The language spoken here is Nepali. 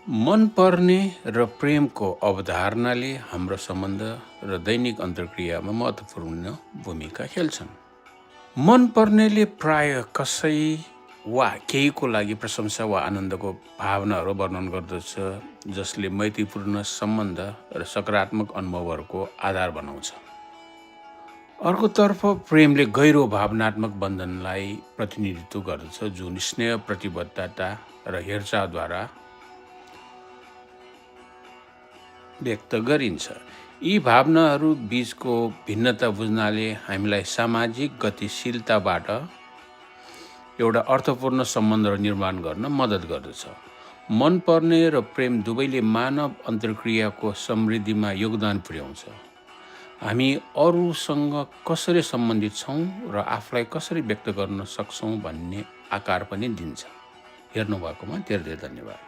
मनपर्ने र प्रेमको अवधारणाले हाम्रो सम्बन्ध र दैनिक अन्तर्क्रियामा महत्त्वपूर्ण भूमिका खेल्छन्। मनपर्नेले प्राय कसै वा केहीको लागि प्रशंसा वा आनन्दको भावनाहरू वर्णन गर्दछ, जसले मैत्रीपूर्ण सम्बन्ध र सकारात्मक अनुभवहरूको आधार बनाउँछ। अर्कोतर्फ प्रेमले गहिरो भावनात्मक बन्धनलाई प्रतिनिधित्व गर्दछ, जुन स्नेह, प्रतिबद्धता र हेरचाहद्वारा व्यक्त गरिन्छ। यी भावनाहरू बीचको भिन्नता बुझ्नाले हामीलाई सामाजिक गतिशीलताबाट एउटा अर्थपूर्ण सम्बन्ध निर्माण गर्न मद्दत गर्दछ। मनपर्ने र प्रेम दुवैले मानव अन्तर्क्रियाको समृद्धिमा योगदान पुर्याउँछ। हामी अरूसँग कसरी सम्बन्धित छौँ र आफूलाई कसरी व्यक्त गर्न सक्छौँ भन्ने आकार पनि दिन्छ। हेर्नुभएकोमा धेरै धेरै धन्यवाद।